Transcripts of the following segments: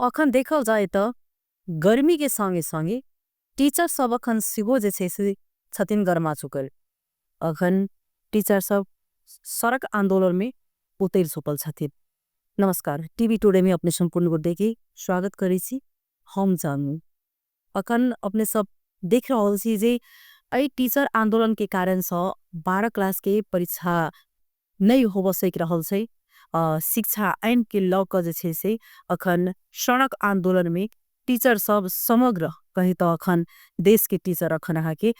अखन देखल जाय त गर्मी के संगे संगे टीचर सब अखन सेहो जे छै से छथिन गरमा चुकल। अखन टीचर सब सड़क आंदोलन में उतर चुकल छथिन। नमस्कार, टीवी टुडे में अपने संपूर्ण गोटे के स्वागत करै छी। हम जानू अखन अपने सब देख रहल छी जे एहि टीचर आंदोलन के कारण से 12 क्लास के परीक्षा नहीं होब सक रहल छै। शिक्षा ऐन के लऽ के जे छै से अखन सड़क आंदोलन में टीचर सब समग्र कही तो अखन देश के टीचर अखन अहाँ के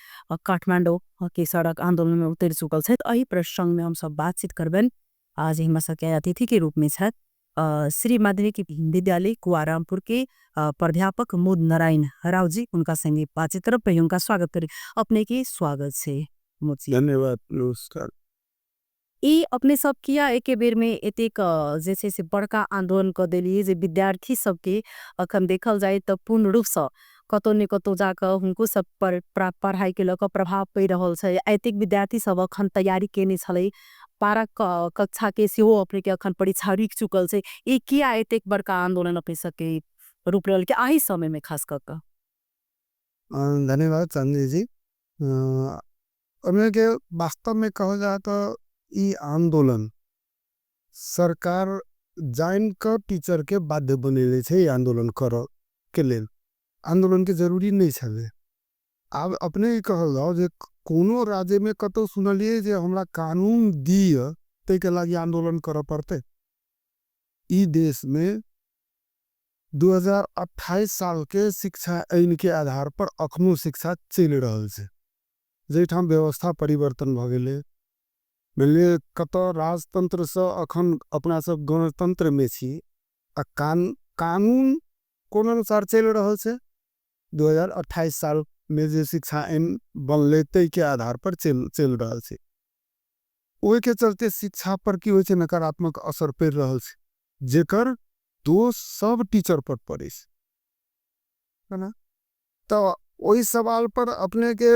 काठमांडू के सड़क आंदोलन में उतर चुकल छै। एहि प्रसंग में हम सब बातचीत करबन। आज हमरा सबके अतिथि के रूप में छथि श्री माध्यमिक विद्यालय कुआरामपुर के प्राध्यापक मोद नारायण राव जी, उनका संगे बातचीत करब। पहले उनका स्वागत करी। अपने के स्वागत से मोद जी। धन्यवाद, नमस्कार। ई अपने सब किया एके बेर में एतेक जे छै से बड़का आंदोलन क देलिए जे विद्यार्थी सबके अखन देखल जाय त पूर्ण रूप से कतौ ने कतौ जाके हुनको सब पर पढ़ाई के लऽ कऽ प्रभाव पड़ि रहल छै। एतेक विद्यार्थी सब अखन तैयारी केने छलै, 12 कक्षा के सेहो अपने के अखन परीक्षा रुकि चुकल छै। ई किया एतेक बड़का आंदोलन अपने सबके रूप लेलकै एहि समय में खास कऽ कऽ? धन्यवाद चांदनी जी। अपने के वास्तव में कहल जाए तो ई आंदोलन सरकार जान कर टीचर के बाध्य बनेले छै ई आंदोलन कर के लेल। आंदोलन के जरूरी नहीं छलै। आब अपने ई कहल जाओ जे कोनो राज्य में कतौ सुनलिए जे हमरा कानून दिय तै के लागी आंदोलन कर पड़ते। ई देश में 2028 साल के शिक्षा ऐन के आधार पर अखनो शिक्षा चलि रहल छै। जैठाम व्यवस्था परिवर्तन भऽ गेलै, मानि कतऽ राजतंत्र सँ अखन अपना सब गणतंत्र में छी आ कानून कोन अनुसार चलि रहल छै, 2028 साल में जे शिक्षा ऐन बनलै तै के आधार पर चलि रहल छै। ओहि के चलते शिक्षा पर की होइ छै, नकारात्मक असर पड़ि रहल छै, जेकर दोष सब टीचर पर पड़ै छै, है ना। तऽ ओहि सवाल पर अपने के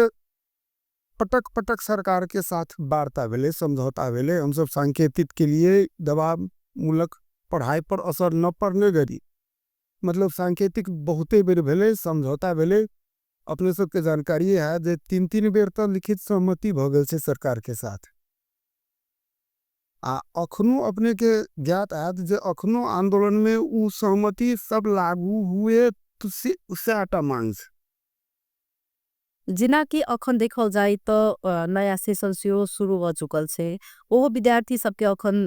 पटक पटक सरकार के साथ वार्ता भेलै, समझौता भेलै। हम सब सांकेतिक के लिए दबाव मूलक पढ़ाई पर असर न पड़ने गरी, मतलब सांकेतिक बहुते बेर भेलै, समझौता भेलै। अपने सबके जानकारी है जे 3-3 बेर तऽ लिखित सहमति भऽ गेल छै सरकार के साथ। आ अखनो अपने के ज्ञात आयत जे अखनो आंदोलन में उ सहमति सब लागू हुए सएटा मांग छै। जेना कि अखन देखल जाय तो नया सेशन सेहो शुरू भऽ चुकल छै, ओहो विद्यार्थी सबके अखन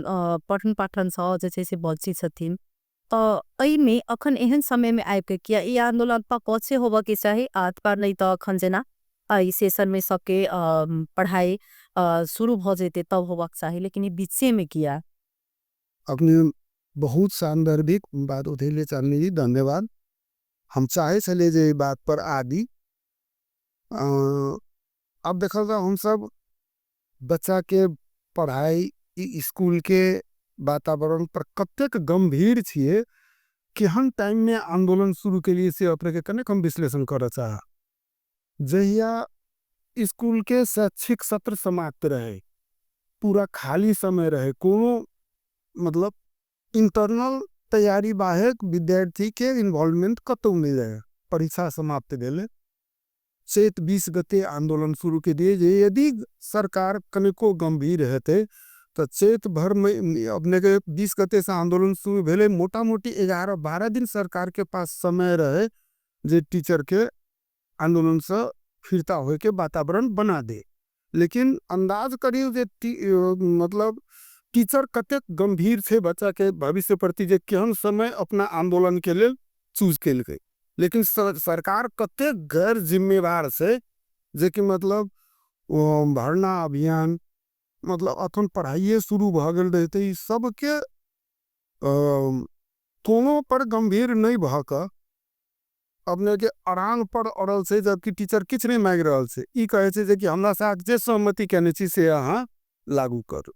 पठन पाठन सँ जे छै से वंचित छथिन। तऽ एहिमे अखन एहन समय में आबि के किया ई आंदोलन पक्ष होबऽ के चाही, अथवा नहीं तऽ अखन जेना एहि सेशन में सबके पढ़ाई शुरू भऽ जेतै तब होबऽ के चाही, लेकिन ई बीचे में किया? अपने बहुत सांदर्भिक बात उठेले चांदनी जी, धन्यवाद। हम चाहे छलिए जे ई बात पर आबी। अब देखल जाओ हम सब बच्चा के पढ़ाई स्कूल के वातावरण पर कतेक गंभीर छिए, केहन टाइम में आंदोलन शुरू के लिए से अपने के कनेक हम विश्लेषण करऽ चाह। जहिया स्कूल के शैक्षिक सत्र समाप्त रहे, पूरा खाली समय रहे, कोनो मतलब इंटरनल तैयारी बाहेक विद्यार्थी के इन्वॉल्वमेंट कतौ नहीं रहे, परीक्षा समाप्त भेलै, चैत 20 गते आंदोलन शुरू के दिए। जे यदि सरकार कनिको गंभीर हेतै तऽ चैत भर में अपने के 20 गते से आंदोलन शुरू भेलै, मोटा मोटी 11-12 दिन सरकार के पास समय रहे जे टीचर के आंदोलन से फिरता होए के वातावरण बना दे। लेकिन अंदाज करियो जे मतलब टीचर कतेक गंभीर छै बच्चा के भविष्य प्रति, जे केहन समय अपना आंदोलन के लेल चूज केलकै। लेकिन सरकार कतेक गैर जिम्मेवार छै जे कि मतलब भरना अभियान, मतलब अखन पढ़ाइए शुरू भऽ गेल रहतै, ई सबके कोनो पर गंभीर नहीं भऽ कऽ अपने के अड़ान पर अड़ल छै, जबकि टीचर किछु नहीं मांगि रहल छै। ई कहै छै जे कि हमरा साथ जे सहमति केने छी से अहाँ लागू करू।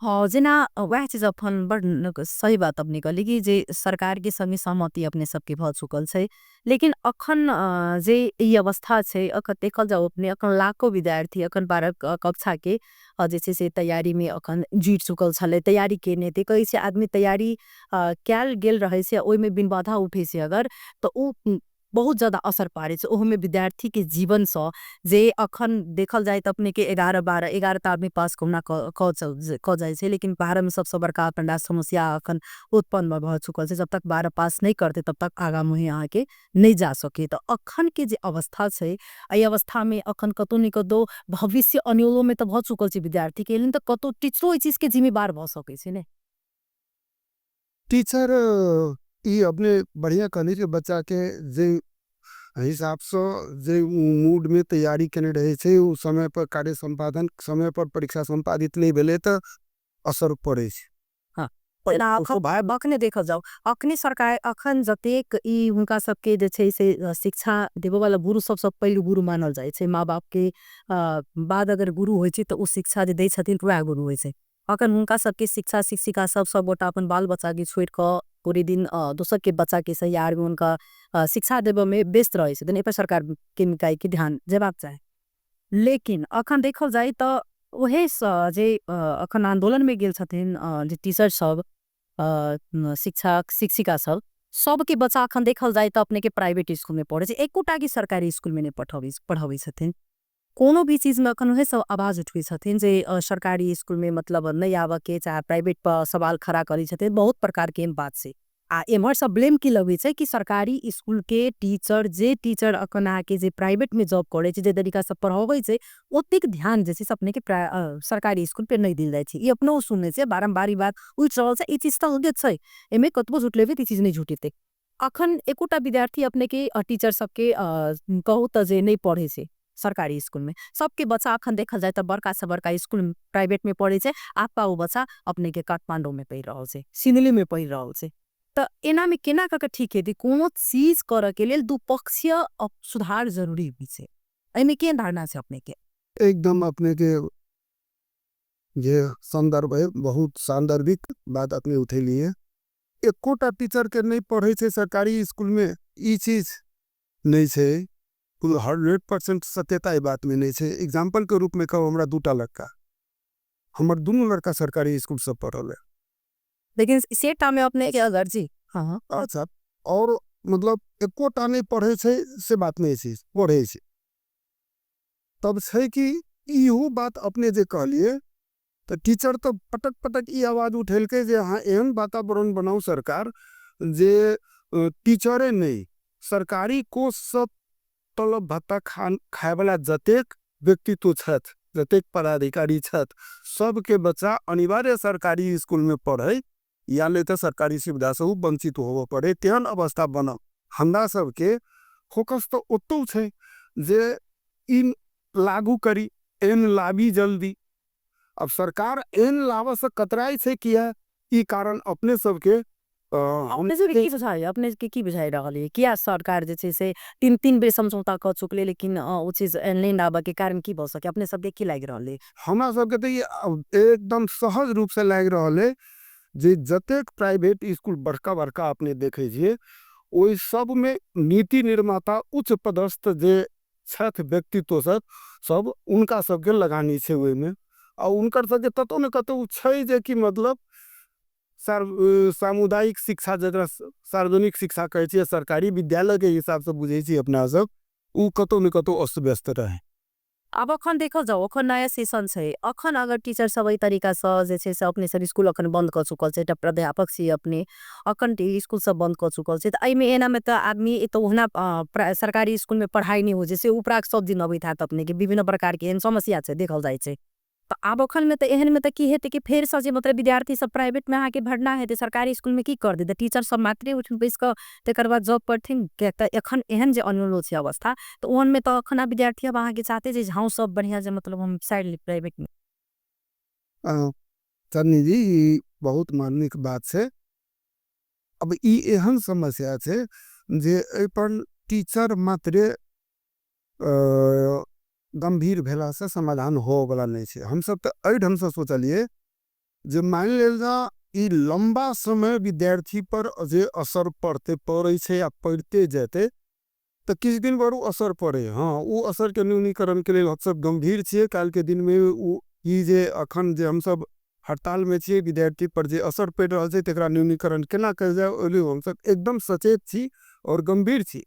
हँ, जेना वएह चीज अपन बड़ सही बात अपने कहली कि जे सरकार के संगे सहमति अपने सबके भऽ चुकल छै, लेकिन अखन जे ई अवस्था छै, अखन देखल जाउ अपने, अखन लाखो विद्यार्थी अखन 12 कक्षा के जे छै से तैयारी में अखन जुटि चुकल छलै, तैयारी केने हेतै। कहै छै आदमी तैयारी कयल गेल रहै छै, ओहिमे बिन बाधा उठै छै अगर, तऽ ओ बहुत ज्यादा असर पारै छै ओहोमे विद्यार्थी के जीवनसँ। जे अखन देखल जाय तऽ अपने के 11 12, 11 तऽ आदमी पास कहुना कऽ जाइ छै, लेकिन 12 में सबसँ बड़का अपन समस्या अखन उत्पन्न भऽ चुकल छै। जब तक 12 पास नहि करतै तब तक आगा मुहे अहाँके नहि जा सकै। तऽ अखन के जे अवस्था छै, एहि अवस्था में अखन कतौ ने कतौ भविष्य अन्योलो में तऽ भऽ चुकल छै विद्यार्थी के, तऽ कतौ टीचरो एहि चीज के जिम्मेवार भऽ सकै छै ने? टीचर ई अपने बढ़िया कहली कि बच्चा के जे हिसाबसँ जे मूड में तैयारी केने रहै छै, ओ समय पर कार्य सम्पादन, समय पर परीक्षा सम्पादित नहि भेलै तऽ असर पड़ै छै। हँ, अखने देखल जाउ, अखने सरकार अखन जतेक ई हुनका सबके जे छै से शिक्षा देबऽवाला गुरु, सबसँ पहिल गुरु मानल जाइ छै। माँ बाप के बाद अगर गुरु होइ छै तऽ ओ शिक्षा जे दै छथिन वएह गुरु होइ छै। अखन हुनका सबके शिक्षा शिक्षिका सब सब गोटा अपन बाल बच्चा के छोड़ि कऽ पूरे दिन दोसर के बच्चा के सहियार में हुनका शिक्षा देबऽ में व्यस्त रहै छथिन। एहि पर सरकार के निकाय के ध्यान जेबाक चाही। लेकिन अखन देखल जाय तऽ ओहे जे अखन आंदोलन में गेल छथिन जे टीचर सब, शिक्षक शिक्षिका सब, सबके बच्चा अखन देखल जाय तऽ अपने के प्राइवेट स्कूल में पढ़ै छै, एकोटा के सरकारी स्कूल में नहि पढ़ाबै छथिन। कोनो भी चीज में अखन उहे सब आवाज उठबै छथिन जे सरकारी स्कूल में मतलब नहि आबऽ के, चाहे प्राइवेट पर सवाल खड़ा करै छथिन। बहुत प्रकार के एहन बात छै। आ एम्हर सब ब्लेम की लगै छै कि सरकारी स्कूल के टीचर, जे टीचर अखन अहाँके जे प्राइवेट में जॉब करै छै, जे तरीका से पढ़ाबै छै, ओतेक ध्यान जे छै से अपने के सरकारी स्कूल पे नहि देल जाइ छै। ई अपनो सुनने छै, बारम्बार ई बात उठि रहल छै। ई चीज तऽ होते छै, एहिमे कतबो झुटलेबै तऽ ई चीज नहि झुटेतै। अखन एकोटा विद्यार्थी अपने के टीचर सबके कहू तऽ जे नहि पढ़ै छै सरकारी स्कूल में, सबके बच्चा अखन देखल जाय तऽ बड़का से बड़का स्कूल प्राइवेट में पढ़ै छै। आपका ओ बच्चा अपने के काठमांडू में पढ़ि रहल छै, सिन्धुली में पढ़ि रहल छै। तऽ एना में केना कऽ के ठीक हेतै? कोनो चीज करऽ के लेल दुपक्षीय सुधार जरूरी होइ छै। एहिमे केहन धारणा छै अपने के? एकदम अपने के जे संदर्भ है, बहुत सांदर्भिक बात अपने उठेलिए। एकोटा टीचर के नहि पढ़ै छै सरकारी स्कूल में, ई चीज नहि छै। 100% सत्यता ई बात में नहि छै। एग्जाम्पल के रूप में कहू, हमरा 2टा लड़का, हमर दुनू लड़का सरकारी स्कूल से पढ़ल है। लेकिन सेटा में अपने के अगर जी हाँ। अच्छा, और मतलब एकोटा नहि पढ़ै छै से बात नहि छै, पढ़ै छै। तब छै कि इहो बात अपने जे कहलिए तऽ टीचर तऽ पटक पटक ई आवाज उठेलकै जे अहाँ एहन वातावरण बनाउ सरकार जे टीचरे नहि, सरकारी कोषसँ तलब भत्ता खायवला जतेक व्यक्तित्व छथि, जतेक पदाधिकारी छथि, सबके बच्चा अनिवार्य सरकारी स्कूल में पढ़ै, या नहि तऽ सरकारी सुविधासँ ओ वंचित होबऽ पड़ै, तेहन अवस्था बनल। हमरा सबके फोकस तऽ ओतौ छै जे ई लागू करी, एन लाबी जल्दी। अब सरकार एन लाबऽसँ कतराइ छै किया? ई कारण अपने सबके अपने सबके की बुझाइ, अपने के की बुझाइ रहल है किया सरकार जे छै से 3-3 बेर समझौता कऽ चुकले, लेकिन ओ चीज नहि लाबऽ के कारण की भऽ सके? अपने सबके की लागि रहल है? हमरा सबके तऽ ई एकदम सहज रूप से लागि रहल है जे जतेक प्राइवेट स्कूल बड़का बड़का अपने देखै छियै, ओहि सबमे नीति निर्माता उच्च पदस्थ जे छथि व्यक्तित्व सब, उनका सबके लगानी छै ओहिमे, आ उनकर सबके कतौ ने कतौ छै जे कि मतलब सामुदायिक शिक्षा, जकरा सार्वजनिक शिक्षा कहै छियै, सरकारी विद्यालय के हिसाब से बुझै छियै अपना सब, उ कतौ ने कतौ अस्त व्यस्त रहै। आब अखन देखल जाउ, अखन नया सेशन छै, अखन अगर टीचर सब एहि तरीका से जे छै से अपने सब स्कूल अखन बंद कऽ चुकल छै, एकटा प्राध्यापक छी अपने, अखन स्कूल सब बंद कऽ चुकल छै, तऽ एहिमे एना में तऽ आदमी तऽ ओहुना सरकारी स्कूल में पढ़ाई नहि होइ छै, से उपराग सब दिन अबैत हैत अपने के, विभिन्न प्रकार के एहन समस्या छै देखल जाइ छै। तऽ आब अखन में तऽ एहन में तऽ की हेतै कि फेर से जे मतलब विद्यार्थी सब प्राइवेट में अहाँके भरना हेतै, सरकारी स्कूल में की कर देतै? टीचर सब मात्रे उठि बैस कऽ तकर बाद जॉब करथिन, किएक तऽ एखन एहन जे अनुरोध छै अवस्था, तऽ ओहन में तऽ अखन विद्यार्थी अब अहाँके चाहते जे हाँ सब बढ़िया जे मतलब हम साइड ली प्राइवेट में। चन्नी जी, ई बहुत मार्मिक बात छै। अब ई एहन समस्या छै जे एहि पर टीचर मात्रे गंभीर भेलासँ समाधान होवऽवला नहि छै। हमसब तऽ एहि ढङ्गसँ सोचलियै जे मानि लेल जाउ ई लम्बा समय विद्यार्थी पर जे असर पड़तै, पड़ै छै आ पड़िते जेतै, तऽ किछु दिन पर ओ असर पड़ै। हँ, ओ असरके न्यूनीकरणके लेल हमसब गम्भीर छियै। काल्हिके दिनमे ओ ई जे अखन जे हमसब हड़तालमे छियै, विद्यार्थी पर जे असर पड़ि रहल छै तकरा न्यूनीकरण केना कयल जाय, ओहि लेल हमसब एकदम सचेत छी आओर गम्भीर छी।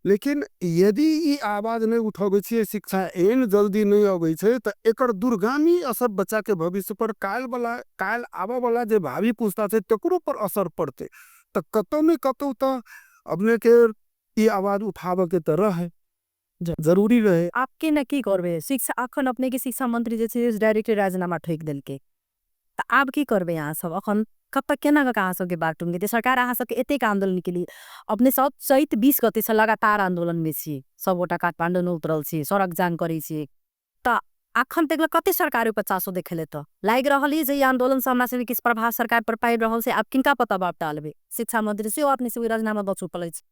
लेकिन यदि ई आवाज नहि उठबै छियै, शिक्षा एहन जल्दी नहि अबै छै, तऽ एकर दूरगामी असर बच्चाके भविष्य पर, काल्हि आबऽ वाला जे भावी पुस्ता छै तकरो पर असर पड़तै। तऽ कतौ ने कतौ तऽ अपनेके ई आवाज उठाबऽ के तऽ रहै, जरूरी रहै। आप के ने की करबै? शिक्षा अखन अपने के शिक्षा मंत्री जे छै डायरेक्ट राजीनामा ठोकि देलकै, तऽ आब की करबै अहाँ सब? अखन कब तक केना कऽ अहाँ सबके बाट टुंगेतै सरकार? अहाँ सबके एतेक आंदोलन के लिए अपने सब चैत 20 गते से लगातार आंदोलन में छी, सबगोटा काठमांडू में उतरल छी, सड़क जाम करै छी, तऽ अखन तक कते सरकार ओहि पर चासो देखेले? तऽ लागि रहल जे ई आंदोलन से हमरा सबके किछु प्रभाव सरकार पर पाबि रहल छै। आब किनका पर दबाव डालबै? शिक्षा मंत्री सेहो अपने से राजीनामा दऽ चुकल अछि।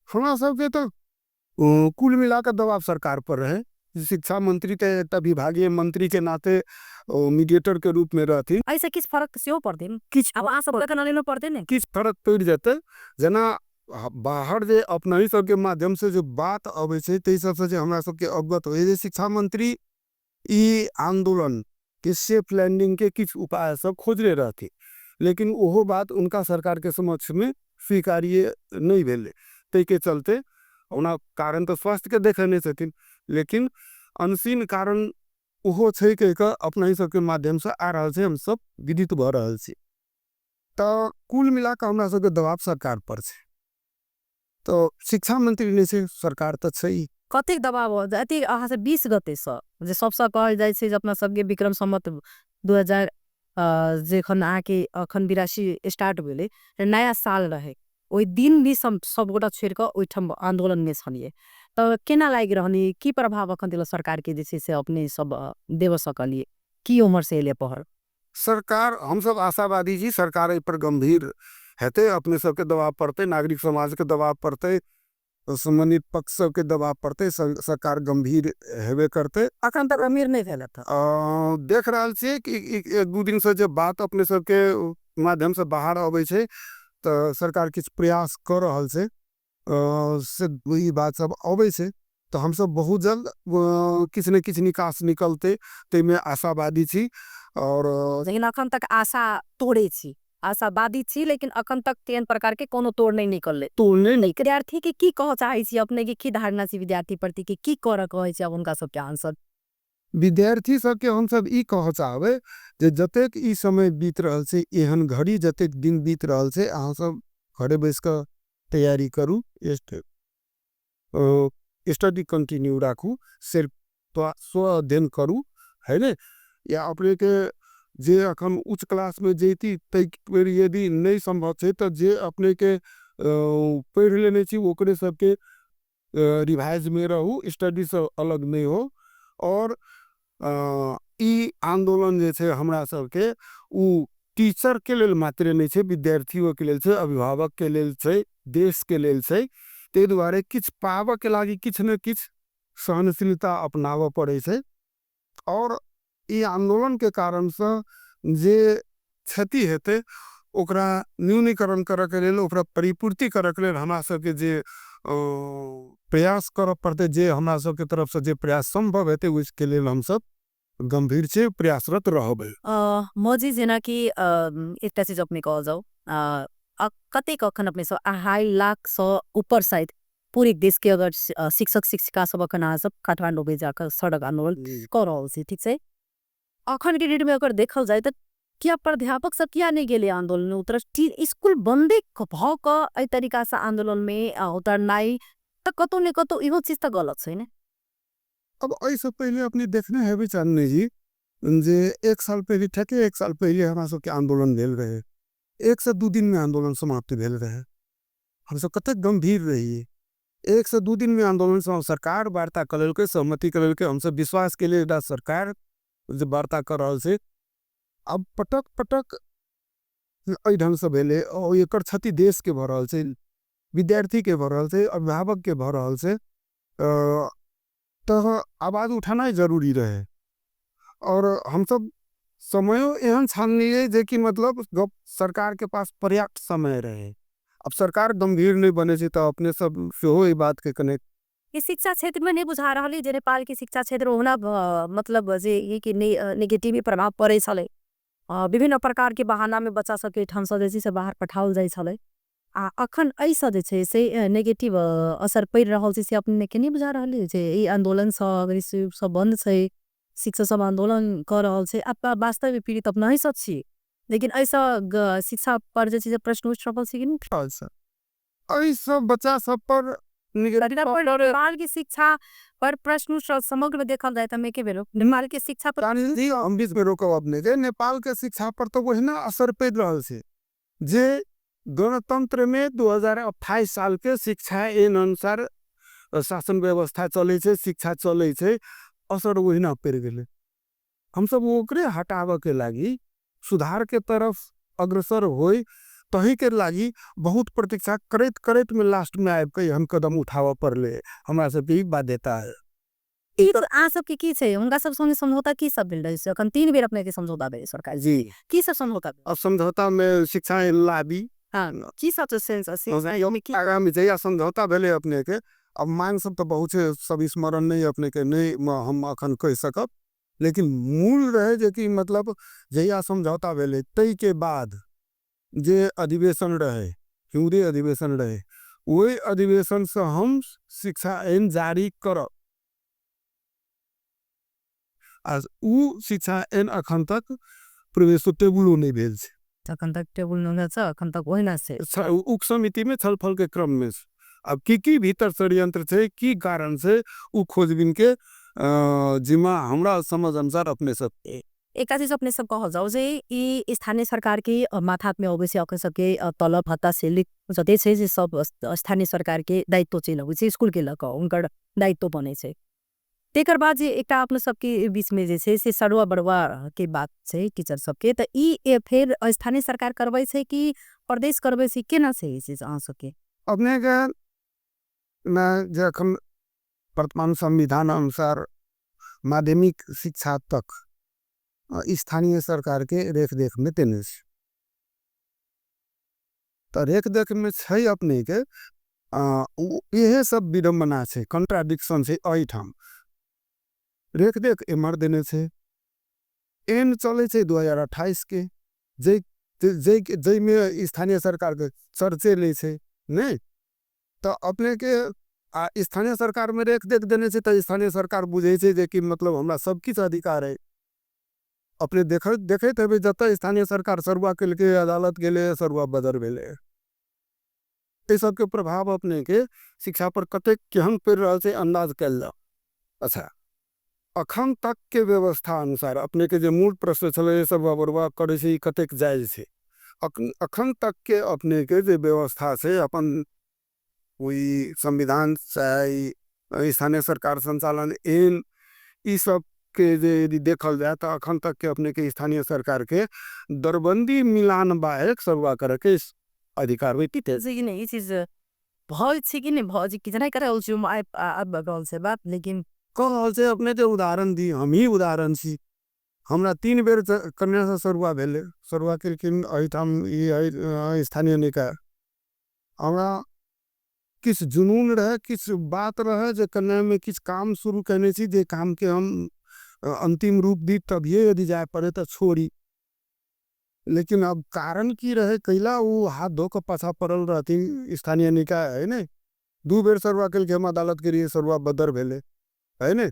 हमरा सबके तऽ कुल मिला कऽ दबाव सरकार पर रहै। शिक्षा मंत्री तऽ एकटा विभागीय मंत्री के नाते मीडिएटर के रूप में रहथिन। एहिसँ किछु फरक सेहो पड़तै? किछु आब अहाँ सब एखन अनेलो पड़तै ने, किछु फरक पड़ि जेतै। जेना बाहर जे अपनहि सबके माध्यम से जे बात अबै छै ताहि सबसँ जे हमरा सबके अवगत होइ जे शिक्षा मंत्री ई आंदोलन के सेफ लैंडिंग के किछु उपाय सब खोजले रहथिन, लेकिन ओहो बात उनका सरकार के समक्ष में स्वीकार्य नहि भेलै। ताहिके चलते ओना कारण तऽ स्वास्थ्य के देखेने छथिन, लेकिन अनसीन कारण ओहो छै कहि कऽ अपनहि सबके माध्यम से आ रहल छै, हमसब विदित भऽ रहल छी। तऽ कुल मिला कऽ हमरा सबके दबाव सरकार पर छै, तऽ शिक्षा मंत्री नहि छै, सरकार तऽ छै। कतेक दबाव अथी अहाँ से 20 गते से जे सबसँ कहल जाइ छै जे अपना सबके विक्रम संवत 2000 जेखन अहाँके अखन 82 स्टार्ट भेलै, नया साल रहै, ओहि दिन भी सब गोटा छोड़ि कऽ ओहिठाम आंदोलन में छलियै, तऽ केना लागि रहल, की प्रभाव अखन देलक सरकार के जे छै से अपने सब देबऽ सकलियै? की उम्हर से एलै पहल? सरकार, हमसब आशावादी छी सरकार एहि पर गंभीर हेतै। अपने सबके दबाव पड़तै, नागरिक समाज के दबाव पड़तै, संबंधित पक्ष सबके दबाव पड़तै, सरकार गंभीर हेबे करतै। अखन तक गंभीर नहि भेल? देख रहल छियै कि एक दू दिन से जे बात अपने सबके माध्यम से बाहर अबै छै तऽ सरकार किछु प्रयास कऽ रहल छै, से ई बात सब अबै छै, तऽ हमसब बहुत जल्द किछु ने किछु निकास निकलतै ताहिमे आशावादी छी। और लेकिन अखन तक आशा तोड़े छी, आशावादी छी, लेकिन अखन तक तेहन प्रकार के कोनो तोड़ नहीं निकललै। तोड़ नहीं। विद्यार्थी के की कहऽ चाहै छी अपने के? की धारणा छी विद्यार्थी प्रति के की करऽ कहै छी अब हुनका सबके आंसर? विद्यार्थी सबके हमसब ई कहऽ चाहबै जे जतेक ई समय बीत रहल छै, एहन घड़ी जतेक दिन बीत रहल छै, अहाँ सब घरे बैस कऽ तैयारी करू, स्टडी कंटिन्यू राखू, सिर्फ स्व अध्ययन करू, है ने? या अपने के जे अखन उच्च क्लास में जैती ताहि बेर यदि नहि संभव छै तऽ जे अपने के पढ़ि लेने छी ओकरे सबके रिवाइज में रहू, स्टडी से अलग नहि हो। और ई आंदोलन जे छै हमरा सबके उ टीचर के लेल मात्र नहि छै, विद्यार्थियों के लेल छै, अभिभावक के लेल छै, देश के लेल छै। ताहि दुआरे किछु पाबऽ के लागी किछु ने किछु सहनशीलता अपनाबऽ पड़ै छै। और ई आंदोलन के कारण से जे क्षति हेतै ओकरा न्यूनीकरण करऽ के लेल, ओकरा परिपूर्ति करऽ के लेल हमरा सबके जे प्रयास करऽ पड़तै, जे हमरा सबके तरफ से जे प्रयास संभव हेतै ओहिके लेल हमसब गंभीर छियै, प्रयासरत रहबै। मौजी, जेनाकि एकटा चीज अपने कहल जाउ, कतेक अखन अपने सब 2.5 लाख सँ ऊपर शायद पूरे देश के अगर शिक्षक शिक्षिका सब अखन अहाँ सब काठमांडू में जाकर सड़क आंदोलन कऽ रहल छी, ठीक छै? अखन के डेट में अगर देखल जाय तऽ किया प्राध्यापक सब किया नहीं गेले आंदोलन में उतर? स्कूल बंदे भऽ कऽ एहि तरीका से आंदोलन में उतरनाइ तऽ कतौ ने कतौ इहो चीज तऽ गलत छै ने? अब एहिसँ पहिले अपने देखने हेबै चांदनी जी जे 1 साल पहिले, ठेके 1 साल पहिले हमरा सबके आंदोलन भेल रहे, 1 से 2 दिन में आंदोलन समाप्त भेल रहे। हमसब कतेक गंभीर रहिए, 1 से 2 दिन में आंदोलन समाप्त। सरकार वार्ता कऽ लेलकै, सहमति कऽ लेलकै, हमसब विश्वास के लिए सरकार जे वार्ता कऽ रहल छै। अब पटक पटक एहि ढंग से भेलै, और एकर क्षति देश के भऽ रहल छै, विद्यार्थी के भऽ रहल छै, अभिभावक के भऽ रहल छै, तऽ आवाज उठानाइ जरूरी रहे। और हमसब समयो एहन छानलियै जेकि मतलब गप सरकार के पास पर्याप्त समय रहे। अब सरकार गंभीर नहीं बने छै तऽ अपने सब सेहो ई बात के कनेक्ट। ई शिक्षा क्षेत्र में नहीं बुझा रहा जे नेपाल के शिक्षा क्षेत्र ओना मतलब जे ई कि नेगेटिव प्रभाव पड़े छलै, विभिन्न प्रकार के बहाना में बच्चा सबके ठाम से जे छै बाहर पठाओल जाइ छलै, आ अखन एहिसँ जे छै से नेगेटिव असर पड़ि रहल छै, से अपने के नहीं बुझा रहल जे ई आंदोलन सब सब बंद छै, शिक्षक सब आंदोलन कर रहल छै, अब वास्तव में पीड़ित अपना ही सब छी, लेकिन ऐसा शिक्षा पर जे छै प्रश्न उठि रहल छै कि नहीं? एहि सब बच्चा सब पर नेपाल की शिक्षा पर प्रश्न समग्र में देखल जाए तो के बेरो नेपाल के शिक्षा पर जी हम बीच में रोकब अपने के नेपाल के शिक्षा पर तो वही ना असर पड़ रहा है जे गणतंत्र में 2028 साल के शिक्षा एन अनुसार शासन व्यवस्था चले छै, शिक्षा चले छै, असर वही ना पड़ गए। हम सब ओकरे हटावे के लागी सुधार के तरफ अग्रसर होई तही के लागी बहुत प्रतीक्षा करैत करैत में लास्ट में आबि के हम कदम उठाबऽ पड़ले, हमरा सबके ई बाध्यता है। ई तो अहाँ सबके की छै, हुनका सब संगे समझौता की सब भेल रहै छै? अखन 3 बेर अपने के समझौता भेल सरकार जी। की सब समझौता भेल? अब समझौता में शिक्षा लाबी। हाँ, की सब सेंस अछि? आगामी जहिया समझौता भेलै अपने के, अब मांग सब तो बहुत छै, सब स्मरण नहीं अपने के नहीं हम अखन कहि सकब, लेकिन मूल रहे जे कि मतलब जहिया समझौता भेलै तै के बाद जे अधिवेशन रहे, हिउरे अधिवेशन रहे, ओहि अधिवेशन से हम शिक्षा ऐन जारी करब, आ उ शिक्षा ऐन अखन तक प्रवेश टेबुलो नहीं भेल छै। अखन तक टेबुल नहीं भेल छै, अखन तक ओहिना छै। उप समिति में छलफल के क्रम में छै। अब की की भीतर षड्यंत्र छै, की कारण छै, उ खोजबीन के जिम्मा हमरा समझ अनुसार अपने सब। एक चीज अपने सब कहल जाओ जे ई स्थानीय सरकार के माथात में अबै छै अखन सबके तलब भत्ता सेली जते छै जे सब स्थानीय सरकार के दायित्व चलि अबै छै, स्कूल के लऽ कऽ हुनकर दायित्व बनै छै। तेकर बाद जे एकटा अपने सबके बीच में जे छै से सरुआ बरुआ के बात छै टीचर सबके, तऽ ई फेर स्थानीय सरकार करबै छै कि प्रदेश करबै छै, केना छै ई चीज अहाँ सबके? अपने के मैं जे अखन वर्तमान संविधान अनुसार माध्यमिक शिक्षा तक स्थानीय सरकार के रेख देख में देने छै। तऽ रेख देख में छै अपने के, इहे सब विडम्बना छै, कॉन्ट्राडिक्शन छै एहिठाम। रेख देख एम्हर देने छै, एन चलै छै 2028 के, जाहिमे स्थानीय सरकार के चर्चे नहि छै, नहि? तऽ अपने के आ स्थानीय सरकार में रेख देख देने छै तऽ स्थानीय सरकार बुझै छै जे कि मतलब हमरा सब किछु अधिकार है। अपने देखैत हेबै जतऽ स्थानीय सरकार सरुआ केलकै, अदालत गेलै, सरुआ बदर भेलै। एहि सबके प्रभाव अपने के शिक्षा पर कतेक केहन पड़ि रहल छै अन्दाज कयल जाओ। अच्छा, अखन तक के व्यवस्था अनुसार अपने के जे मूल प्रश्न छलै सरुआ बरुआ करै छै, ई कतेक जायज छै, अखन तक के अपने के जे व्यवस्था छै अपन ओहि संविधान चाहे स्थानीय सरकार संचालन एन ई सब के जे यदि देखल जाए तऽ अखन तक के अपने के स्थानीय सरकार के दरबंदी मिलान बाहेक सरुआ करे के अधिकार होइत छै। कि नहीं, ई चीज भय छै कि नहीं, भय छै कि जेना करल छै, हम आबि रहल छै बात, लेकिन कह रहल छै अपने के उदाहरण दी, हम ही उदाहरण छी। हमरा 3 बेर कन्या से सरुआ भेलै, सरुआ केलखिन एहिठाम ई स्थानीय निकाय। हमरा किछु जुनून रहे, किछु बात रहे जे कन्या में किछु काम शुरू केने छी, जे काम के हम अंतिम रूप दी तभिए यदि जाय पड़े तऽ छोड़ी। लेकिन अब कारण की रहे कैला वो हाथ धो के पाछा पड़ल रहथिन स्थानीय निकाय, है ने? 2 बेर सरुआ केलकै, हम अदालत के लिए सरुआ बदर भेलै, है ने?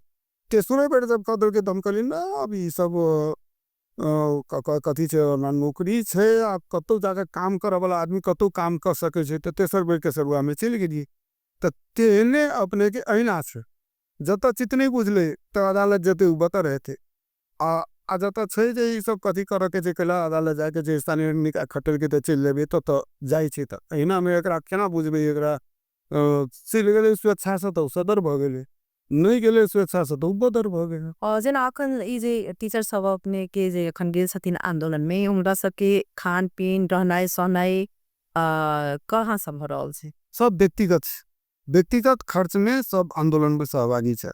तेसरो बेर जब कह देलकै तऽ हम कहलियै ना, अब ई सब कथी छै, ना नौकरी छै, आ कतौ जाके काम करऽ वाला आदमी कतौ काम कऽ सकै छै, तऽ तेसर बेर के सरुआ में चलि गेलियै। तऽ तेहने अपने के अहिना छै, जतऽ चित नहि बुझलै तऽ अदालत जेतै ओ बतर हेतै, आ जतऽ छै जे ई सब कथी करऽ के छै, कैला अदालत जायके छै, स्थानीय निकाय खटलकै तऽ चलि जेबै, ततऽ जाइ छै। तऽ अहिनामे एकरा केना बुझबै, एकरा चलि गेलै स्वेच्छासँ तऽ ओ सदर भऽ गेलै, नहि गेलै स्वेच्छासँ तऽ ओ बदर भऽ गेलै। जेना अखन ई जे टीचर सब अपने के जे अखन गेल छथिन आंदोलन में, हुनका सबके खान पीन रहनाइ सहनाइ कहाँ सब भऽ रहल छै? सब व्यक्तिगत छै, व्यक्तिगत खर्च में सब आंदोलन में सहभागी छै,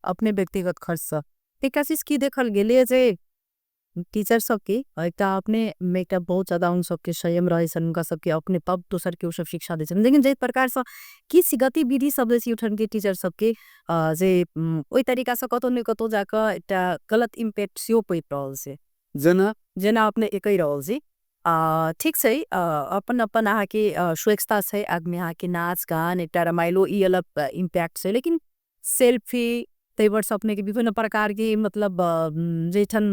अपने व्यक्तिगत खर्च से। एकटा चीज की देखल गेलै जे टीचर सबके एकटा अपने में एकटा बहुत ज्यादा उन सबके संयम रहे छन, उनका सबके अपने तब दोसर के ओ सब शिक्षा दै छन। लेकिन जे प्रकार से किछ गतिविधि सब जे छै उठन के टीचर सबके जे ओहि तरीका से कतौ ने कतौ जाकऽ एकटा गलत इम्पैक्ट सेहो पड़ि रहल छै। जेना जेना अपने कहि रहल छी, ठीक छै, अपन अपन अहाँके स्वेच्छा छै, आदमी अहाँके नाच गान एकटा रमाइलो ई अलग इम्पैक्ट छै, लेकिन सेल्फी ताहि पर अपने के विभिन्न प्रकार के मतलब जेठन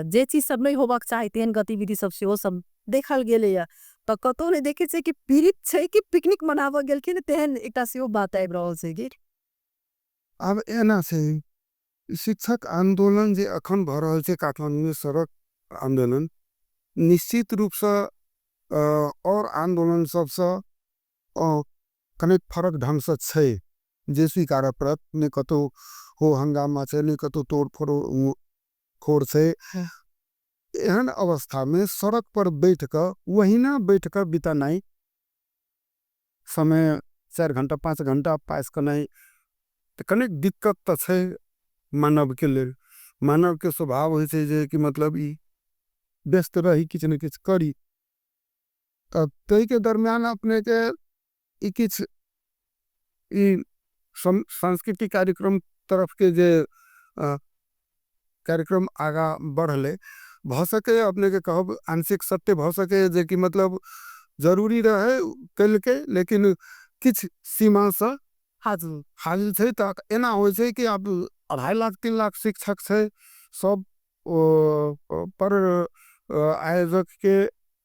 जे चीज सब नहीं होबाक चाही तेहन गतिविधि सब सेहो सब देखल गेलैया। तऽ कतौ नहि देखे छै कि पीड़ित छै कि पिकनिक मनाबऽ गेलखिन, तेहन एकटा सेहो बात आबि रहल छै। कि आब एना छै, शिक्षक आंदोलन जे अखन भऽ रहल छै काठमांडू में, सड़क आंदोलन निश्चित रूप से और आंदोलन सबसे कनेक फरक ढंग से छै, जे स्वीकार पड़त। नहि कतौ हो हंगामा छै, नहि कतौ तोड़ फोड़ खोर छै। एहन अवस्था में सड़क पर बैठ कऽ वहिना बैठ कऽ बितेनाइ समय 4 घंटा 5 घंटा पास केनाइ तऽ कनेक दिक्कत तऽ छै मानव के लेल। मानव के स्वभाव होइ छै जे कि मतलब ई व्यस्त रही, किछु ने किछु करी। तऽ ताहिके दरमियान अपने के ई किछु ई सांस्कृतिक कार्यक्रम तरफ के जे कार्यक्रम आगाँ बढ़लै, भऽ सकै अपने के कहब आंशिक सत्य भऽ सकै जे कि मतलब जरूरी रहै केलकै, लेकिन किछु सीमा से हाजिर छै। तऽ एना होइ छै कि आब 2.5 लाख 3 लाख शिक्षक छै, सब पर आयोजक के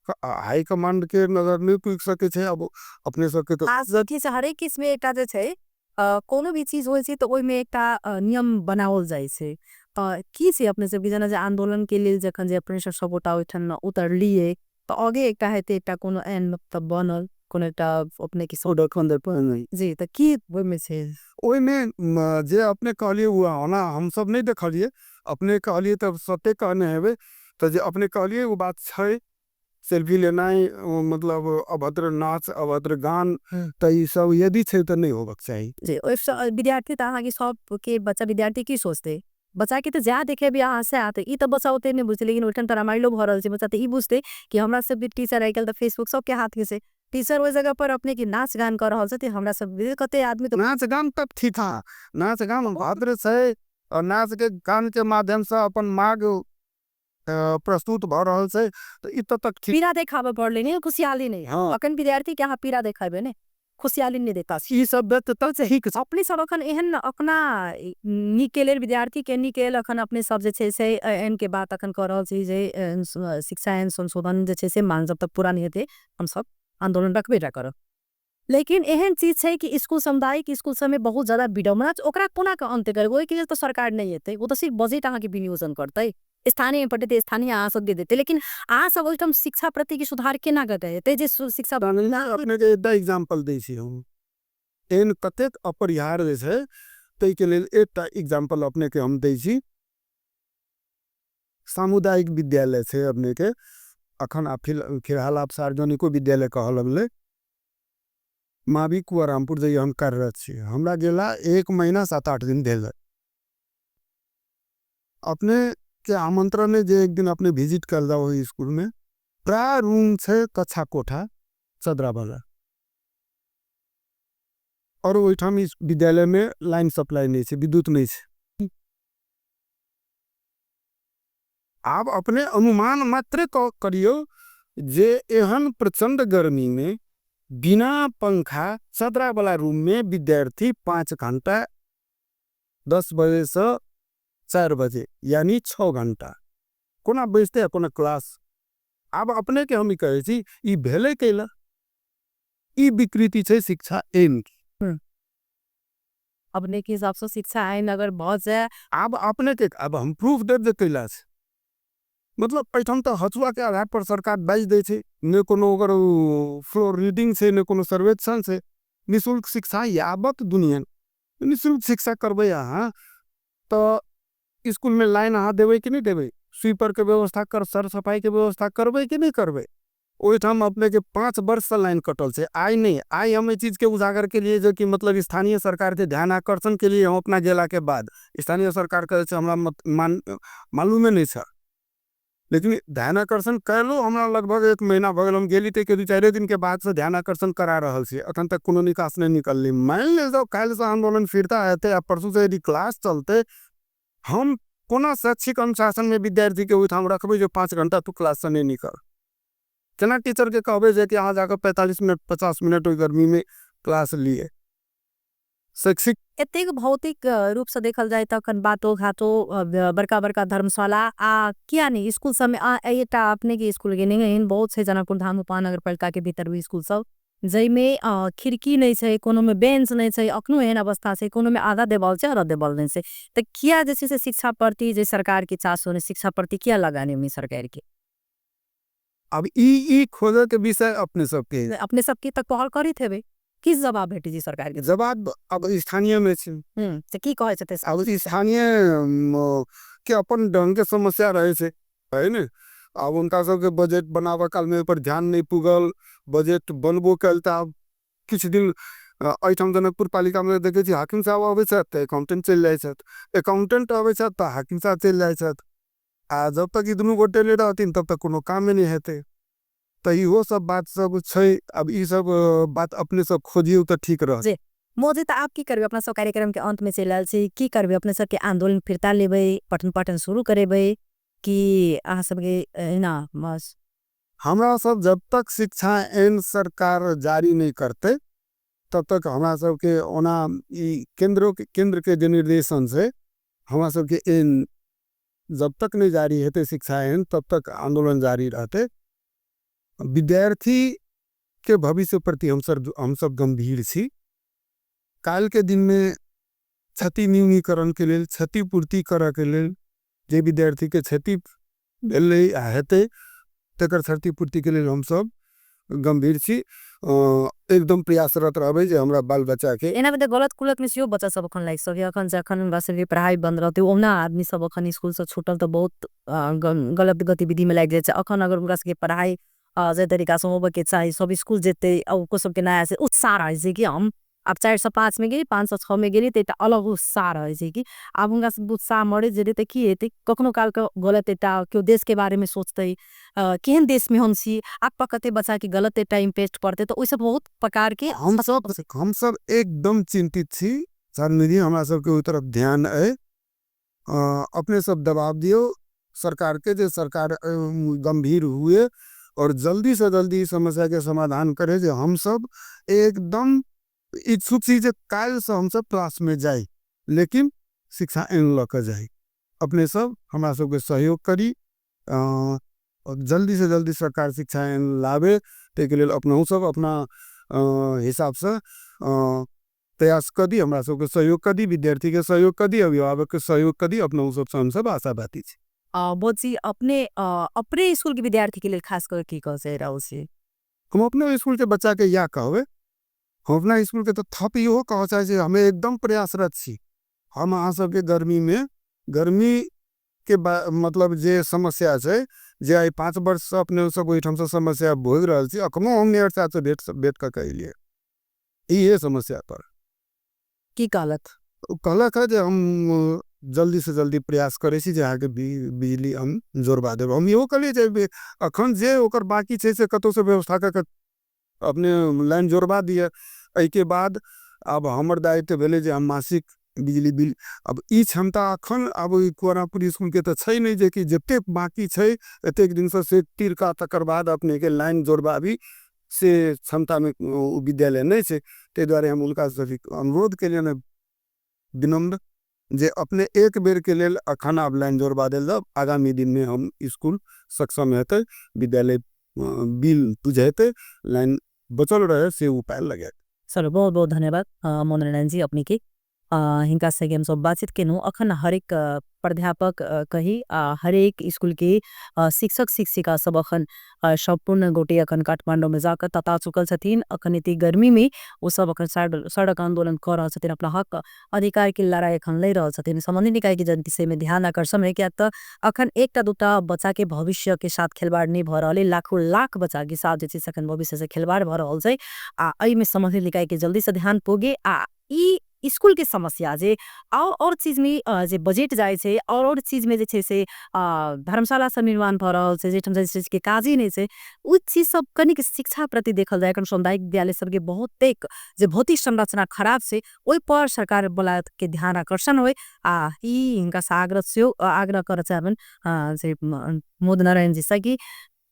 हाई कमांड के नजर नहीं पुग सकै छै। अब अपने सबके तऽ हरेक किस्म एकटा जे छै कोनो भी चीज होइ छै तऽ ओहिमे एकटा नियम बनाओल जाइ छै। तऽ की छै अपने सबके जेना जे आंदोलन के लेल जखन जे अपने सब सबोटा ओहिठाम उतरलियै तऽ आगे एकटा हेतै एकटा कोनो एहन मतलब बनल कोनो एकटा अपने के जी, तऽ की ओहिमे छै? ओहिमे जे अपने कहलियै ओ ओना हमसब नहि देखलियै, अपने कहलियै तऽ सत्य कहने हेबै। तऽ जे अपने कहलियै ओ बात छै, सेल्फी लेनाइ मतलब अभद्र नाच अभद्र गान तऽ ई सब यदि छै तऽ नहि होबक चाही। जी, ओहिसँ विद्यार्थी तऽ अहाँके सबके बच्चा विद्यार्थी की सोचतै, बच्चा के तऽ जा देखेबै अहाँ से तऽ ई तऽ बच्चा ओते नहि बुझतै, लेकिन ओहिठाम तऽ रामायणो भऽ रहल छै। बच्चा तऽ ई बुझतै कि हमरा सब टीचर आइ काल्हि तऽ फेसबुक सबके हाथ में छै, टीचर ओहि जगह पर अपने के नाच गान कऽ रहल छथि, हमरा सब कते आदमी तऽ नाच गान तऽ ठीक है, नाच गान भद्र छै और नाच के गान के माध्यम से अपन मांग प्रस्तुत भऽ रहल छै, तऽ ई तऽ तक ठीक। पीड़ा देखाबऽ पड़लै ने, खुशहाली नहि। हाँ। अखन विद्यार्थी के अहाँ पीड़ा देखेबै ने, खुशहाली नहि देता। ई सब बात तऽ ठीक छै। अपने सब अखन एहन अपना नीक के लेल विद्यार्थी के नीक के लेल अखन अपने सब जे छै से एहन के बात अखन कऽ रहल छी जे शिक्षा एहन संशोधन जे छै से मांग जब तक पूरा नहि हेतै हम सब आंदोलन रखबे टा करब। लेकिन एहन चीज छै कि स्कूल सामुदायिक स्कूल सब में बहुत ज्यादा विडम्बना छै, ओकरा कोना के अंत करबै ओहिके लेल तऽ सरकार नहि एतै, ओ तऽ सिर्फ बजट अहाँके विनियोजन करतै, स्थानीय पटेतै, स्थानीय अहाँ सबके देतै, लेकिन अहाँ सब ओहिठाम शिक्षा प्रति के सुधार केना कऽ हेतै जे शिक्षा अपने के एकटा एग्जाम्पल दै छी हम, एहन कतेक अपरिहार्य छै ताहिके लेल एकटा एग्जाम्पल अपने के हम दै छी। सामुदायिक विद्यालय छै अपने के, अखन आ फिलहाल आब सार्वजनिको विद्यालय कहऽ लगलै, मावी कुआरामपुर जइए हम कार्यरत छी, हमरा गेला 1 महीना 7-8 दिन भेल। अपने के आमंत्रण है जे एक दिन अपने विजिट कर जाओ ओहि स्कूल में, प्राय रूम छै कक्षा कोठा चदरा वाला, और ओहिठाम इस विद्यालय में लाइन सप्लाई नहीं छै, विद्युत नहीं छै। आब अपने अनुमान मात्र करियौ जे एहन प्रचंड गर्मी में बिना पंखा चदरा वाला रूम में विद्यार्थी 5 घंटा 10 बजे से 4 बजे यानी 6 घंटा कोना बैसते आ कोना क्लास। आब अपने के हम ई कहै छी ई भेलै कैला, ई विकृति छै शिक्षा ऐन की। अपने के हिसाब से शिक्षा ऐन अगर भऽ जाए, आब अपने के आब हम प्रूफ देब जे कैला छै, मतलब एहिठाम तऽ हथुआ के आधार पर सरकार बाजि दै छै, नहि कोनो ओकर फ्लोर रीडिंग छै, नहि कोनो सर्वेक्षण छै। निःशुल्क शिक्षा यावत दुनिया निःशुल्क शिक्षा करबै अहाँ तऽ स्कूल में लाइन अहाँ देबै कि नहि देबै, स्वीपर के व्यवस्था कर, सर सफाई के व्यवस्था करबै कि नहि करबै। ओहिठाम अपने के 5 वर्ष से लाइन कटल छै, आइ नहि, आइ हम एहि चीज के उजागर के लिए जे कि मतलब स्थानीय सरकार के ध्यान आकर्षण के लिए हम अपना गेला के बाद स्थानीय सरकार कहै छै हमरा मालूमे नहि छै। लेकिन ध्यान आकर्षण कयलो हमरा लगभग 1 महीना भऽ गेल। हम गेली ताहिके 2-4 दिन के बाद से ध्यान आकर्षण करा रहल छी, अखन तक कोनो निकास नहि निकललै। मानि लेल जाउ काल्हिसँ आन्दोलन फिरता हेतै आ परसू से यदि क्लास चलतै, हम कोना शैक्षिक अनुशासन में विद्यार्थी के ओहिठाम रखबै जे 5 घंटा तू क्लास से नहि निकल? केना टीचर के कहबै जे कि अहाँ जाकऽ 45 मिनट 50 मिनट ओहि गर्मी में क्लास लिए? शैक्षिक एतेक भौतिक रूप से देखल जाय तऽ अखन बाटो घाटो बड़का बड़का धर्मशाला आ किया नहीं स्कूल सब में एकटा अपने के स्कूल के नहीं, एहन बहुत छै जनकपुर धाम उपमहानगरपालिका के भीतर भी स्कूल सब जैमे खिड़की नहीं छै, कोनो में बेंच नहीं छै, अखनो एहन अवस्था छै, कोनो में आधा देवाल छै आधा देवाल नहीं छै। तऽ किया जे छै से शिक्षा प्रति जे सरकार के चासो ने शिक्षा प्रति किया लगानी में सरकार के? अब ई खोजे के विषय अपने सबके अपने सबके तक पहल करी थे, किस जवाब भेटी जी सरकार के? जवाब अब स्थानीय में छै। तऽ की कहै छथिन? अब स्थानीय के अपन ढंग के समस्या रहे छै, है ने? अब उनका सबके बजट बनाबऽ काल में पर ध्यान नहीं पुगल, बजट बनबो कयल तऽ आब किछु दिन एहिठाम जनकपुर पालिका में देखै छी हाकिम साहब अबै छथि तऽ अकाउंटेंट चलि जाइ छथि, अकाउंटेंट अबै छथि तऽ हाकिम साहब चलि जाइ छथि, आ जब तक ई दुनू गोटे नहि रहथिन तब तक कोनो कामे नहि हेतै। तऽ इहो सब बात सब छै। अब ई सब बात अपने सब खोजियौ तऽ ठीक रहत। जी मोदी तऽ आब की करबै, अपना सब कार्यक्रम के अंत में चलि आयल छी, की करबै? अपने सबके आंदोलन फिरता लेबै, पठन पाठन शुरू करेबै कि अहाँ सबके एना बस? हमरा सब जब तक शिक्षा एन सरकार जारी नहीं करते तब तक हमरा सबके ओना ई केंद्र के जे निर्देशन छै हमरा सबके एन जब तक नहीं जारी हेतै शिक्षा एन तब तक आंदोलन जारी रहतै। विद्यार्थी के भविष्य प्रति हम सब गंभीर छी। काल्हि के दिन में क्षति न्यूनीकरण के लेल, क्षतिपूर्ति करऽ के लेल, जे विद्यार्थी के क्षति भेलै आ हेतै तकर क्षतिपूर्ति के लेल हम सब गंभीर छी। एकदम प्रयासरत रहबै जे हमरा बाल बच्चा के एना में तऽ गलत कुलत में सेहो बच्चा सब अखन लागि सकैए। अखन जखन हुनका सबके पढ़ाई बंद रहतै ओहुना आदमी सब अखन स्कूल से छूटल तऽ बहुत गलत गतिविधि में लागि जाइ छै। अखन अगर हुनका सबके पढ़ाई जे तरीका से होबऽ के चाही, सब स्कूल जेतै, आ ओको सबके नया से उत्साह रहै छै कि हम आब 4 से 5 में गेली, 5 से 6 में गेली, तऽ एकटा अलग उत्साह रहै छै कि आब हुनका सब उत्साह मरे जेतै तऽ की हेतै? कखनो काल के गलत एकटा केओ देश के बारे में सोचतै, केहन देश में हम छी, आब कते बच्चा के गलत एकटा इम्पैक्ट पड़तै, तऽ ओहिसँ बहुत प्रकार के हम सब एकदम चिंतित छी। चांदनी, हमरा सबके ओहि तरफ ध्यान अइ। अपने सब दबाव दियौ सरकार के, जे सरकार गंभीर हुए और जल्दी से जल्दी समस्या के समाधान करे, जे हम सब एकदम इच्छुक छी जे काल्हि से हम सब क्लास में जाई, लेकिन शिक्षा एन लऽ कऽ जाई। अपने सब हमरा सबके सहयोग करी, जल्दी से जल्दी सरकार शिक्षा एन लावे, ताहिके लेल अपनहु सब अपना हिसाब से प्रयास कऽ दी, हमरा सबके सहयोग कऽ दी, विद्यार्थी के सहयोग कऽ दी, अभिभावक के सहयोग कऽ दी। अपनहु सबसँ हमसब आशावादी छी। बोची अपने स्कूल के विद्यार्थी के लेल खास कर की कह चाहि रहल छी? हम अपने स्कूल के बच्चा के इएह कहबै, हम अपना स्कूल के तऽ थप इहो कहऽ चाहै छी, हम एकदम प्रयासरत छी। हम अहाँ सबके गर्मी में, गर्मी के मतलब जे समस्या छै, जे आइ 5 वर्ष से अपने सब ओहिठाम से समस्या भोगि रहल छी, अखनो हम मेयर साहब से भेंट कऽ के एलियै इहे समस्या पर। की कहलक? ओ कहलक है जे हम जल्दी से जल्दी प्रयास करै छी जे अहाँके बिजली हम जोड़बा देब। हम इहो कहलियै जे अखन जे ओकर बाकी छै से कतहु से व्यवस्था कऽ के अपने लाइन जोड़बा दिअ। एहिके बाद आब हमर दायित्व भेलै जे हम मासिक बिजली बिल, अब ई क्षमता अखन आब ई कुआरापुर स्कूल के तऽ छै नहि जे कि जतेक बाकी छै एतेक दिनसँ से तिरका, तकर बाद अपनेके लाइन जोड़बाबी से क्षमतामे ओ विद्यालय नहि छै। ताहि दुआरे हम हुनका से अनुरोध केलियनि विनम्र जे अपने एक बेर के लेल अखन आब लाइन जोड़बा देल जाउ, आगामी दिनमे हम स्कूल सक्षम हेतै, विद्यालय बिल बुझेतै, लाइन बचल रहे से उपाय लगायत। चलो बहुत बहुत धन्यवाद मोहन नारायण जी अपने के। हिनका संगे हम सब बातचीत केलहुँ। अखन हरेक प्राध्यापक कही, हरेक स्कूल के शिक्षक शिक्षिका सब अखन सम्पूर्ण गोटे अखन काठमांडू में जाकर तता चुकल छथिन। अखन एते गर्मी में ओ सब अखन सड़क आंदोलन कर रहल छथिन, अपना हक अधिकार के लड़ाई अखन लड़ रहल छथिन। संबंधित निकाय के जनता से में ध्यान आकर्षण है, किया तो अखन एकटा दूटा बच्चा के भविष्य के साथ खिलवाड़ नहीं भ रहल है, लाखों लाख बच्चा के साथ जे छै से अखन भविष्य से खिलवाड़ भ रहल छै। आ एहि में संबंधित निकाय के जल्दी से ध्यान पुगे आ ई स्कूल के समस्या जे और चीज में जे बजट जाइ छै, और चीज में जे छै से धर्मशाला सब निर्माण भऽ रहल छै, जाहिठाम जे चीज के काजे नहि छै, ओ चीज सब कनिक शिक्षा प्रति देखल जाय। एखन सामुदायिक विद्यालय सबके बहुतेक जे भौतिक संरचना खराब छै, ओहि पर सरकार वाला के ध्यान आकर्षण होय। आ ई हिनका से आग्रह सेहो आग्रह करऽ चाहबनि जे मोद नारायण जी से कि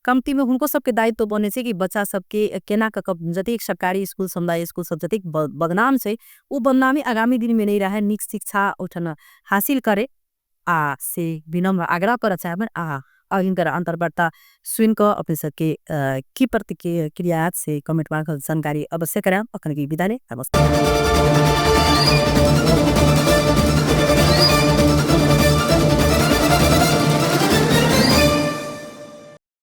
कमती में हुनको सबके दायित्व बनै छै कि बच्चा सबके केना कऽ जतेक सरकारी स्कूल समुदाय स्कूल सब जतेक बदनाम छै, ओ बदनामी आगामी दिन में नहीं रहे, नीक शिक्षा ओहिठाम हासिल करे, आ से विनम्र आग्रह करऽ चाहबनि। आ हिनकर अंतर्वार्ता सुनि कऽ अपने सबके की प्रतिक्रिया से कमेंट मार्फत जानकारी अवश्य करायब। अखन के विदा ले, नमस्कार।